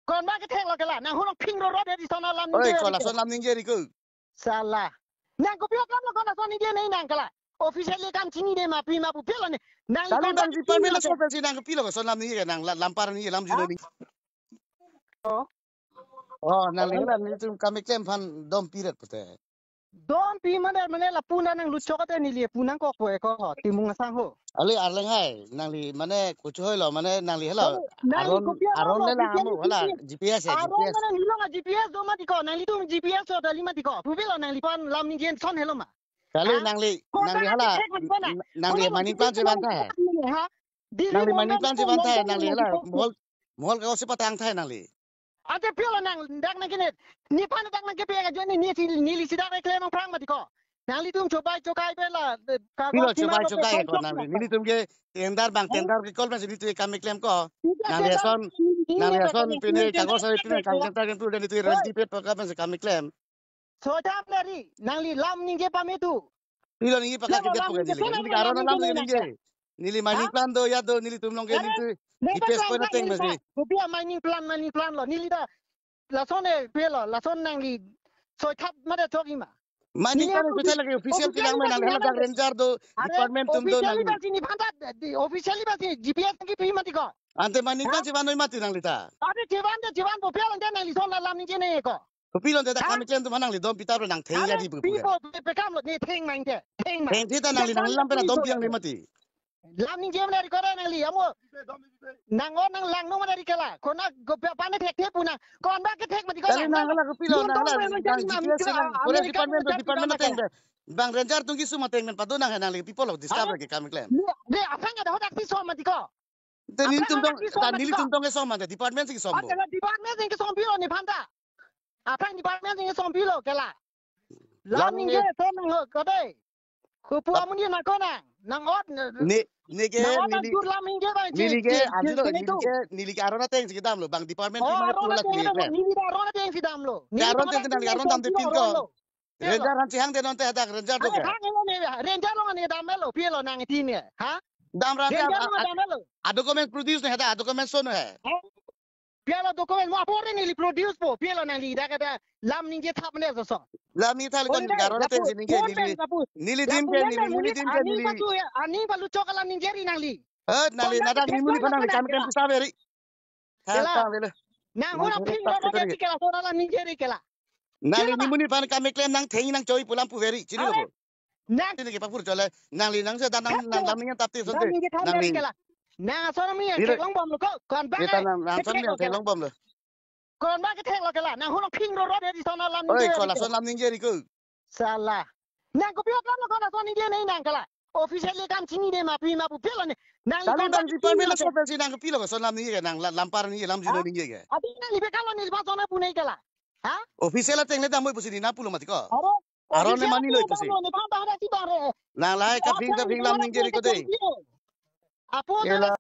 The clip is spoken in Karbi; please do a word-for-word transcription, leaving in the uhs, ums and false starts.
Konba kethek lo kela. Nang hunong phing roro de di sona lam Oi, ningje kola rike. Son lam ningje riko. Sala. Nang kopi akam lo kona son ningje nai nang kela. Officially kam chinine ma pi ma pu pilo ne. Nang Lalu kon nang di pamela so pensi nang kopilo son lam ningje nang la- lampar ningje lam jino Ha? Ningje. Oh. Oh, nang lila nelitum kam keklem aphan dom piret pute. Dom pi mane mane lapu na nang luchok ate neli pu nangkok po eko ho, Timung asang ho. Ali arleng hai, nangli mane kuchu hoi lo, mane nangli hela. Hei, nangli Aron, kopi aron Aron lo, le lang officially amo, hela, G P S. G P S ya, Aron G P S. Mane nilong a G P S do mati ko, nanglitum G P S do dali mati ko. Pupilo nangliphan lam ningje son helo ma. Kali Ha? Nangli, Kota nangli nanti hela, cek mati ko na. N-, nangli Mane maning kopi plan aron cheban thai. Mane ha? Dili Nangli Mumbai maning plan mane cheban thai, Mumbai nangli mane hela, mane mohol, mohol ka osi patang thai nangli. Ante pilo nang dak nang kene. Nephan dak nang kepi ajo ni ni si ni li sidak reklem ang prang mati ko. Nanglitum chobai chokai bela, eh, Pilo kagos sima chobai ko chokai ko nangli. Nelitum ke tender bang tender ke kol pensi nelitum kam keklem ko. Nangli ason, nangli ason pine kagos ari pine kam center kan tu dan itu reality pet paka pensi kam keklem. Sojam dari nangli lam ningje pame tu. Pilo ningje paka Pilo kita lam paka ningje neli. Pame Neli lam aron ningje lam ningje ningje. Neli mining Ha? Plan do ya do nelitum long ke Aron, nelitum nang di pes kan pona teng neli masi. Kopi a mining plan, mining plan lo. Neli da lason e pilo, lason nangli soi thap mada chok ima. Mining Neli plan office- official officially kilang ma nangli basi hala dak nangli ranger do, Are, department tum do officially nangli. Basi ni phanta, di- officially basi G P S ki pi mati ko. Ante mining plan Ha? Cheban noi mati nangli ta. Ante cheban de cheban po pilo ante nangli son la lam ningje ne ko. Kopilo ante dak Ha? Kam keklem atum nangli dom pita nang theng Are, ya di pu pi pu. Po pe kam lo ne theng nang ke. Theng ma. Theng thita nangli nang lam pena dom piang ne mati. Lam ningje mane record nangli amo. Nang o nang lang no mane rikela. Kona go pa ne thek thek puna. Konba kethek mati ko Kali nang nang. Hala kopilo Nang nang hala tong nang nang G P S nang nang forest America department to nang department nang teng be. Bang ranger tung kisu ma teng men padu nang nangli people of disturb Are? Ke kam keklem. Ni de asang ada hodak si so mati ko. Te nelitum tong, ta nelitum tong ke som ante department si som bo. Department si ke som pilo nephan ta. Aphan department si ke som pilo kela. Lam ningje so nang ho kode. Kupu amun ye nang ko nang. Nang ot. Ne ne ke nang ot nang neli jur lam ningje bang neli ke ajilo neli ke neli ke aron ateng si kedam lo bang deparment si mane aron pula ateng si kedam lo. Neli ke aron ateng si dam lo. Ke aron ateng si dam lo. Neli ke aron dam de pin ko. Ranger han chehang de non te hadak ranger do ke. Hang elo ne ranger lo ne dam elo pilo nang tin ne. Ha? Dam ranger ranger lo dam elo. A document produce ne hadak a document so no hai. Pilo document mo apor ne li produce po pilo nangli dak ada lam ningje thap ne so so. Lam ni thal kon garo te si ningje neli. Neli dim ke neli muni dim ke neli. Ani palu chok lam ningje ri nangli. Eh nangli nadak ni muni panang kam kam sa beri. Kela. Nang hura ping roro ke kela sona la ningje ri kela. Nangli ni muni pan kam keklem nang theng nang choi pulam pu veri chini lo. Nang ini ke papur chole nangli nang se dan nang nang dam ning tap ti son te. Nangli kela. Nang asona mi yang kelong bom lo ko. Kon ba. Kita nang nang son yang kelong bom lo. Kon ba kethek lo kela. Nang hura ping roro de di sona lam ningje. Oi, kola son lam ningje ri ko. Sala. Nang kopi akam lo kona son ningje nai nang kela. Officially kam chinine ma pi ma pu pilo ne. Nang kali kon nang ba department lo so pensi nang kopilo son lam ningje nang la- lampar ningje lam jino ningje ke. Abi nangli pe kam lo neli ba sona pu nai kela. Ha? Official ateng le dam moi pusi nina pulo mati ko. Aro. Aron le mani lo official pusi. Dam lo ne kam ba hada si ba re. Nang lahai kaping kaping lam ningje ri ko de. Apo kela.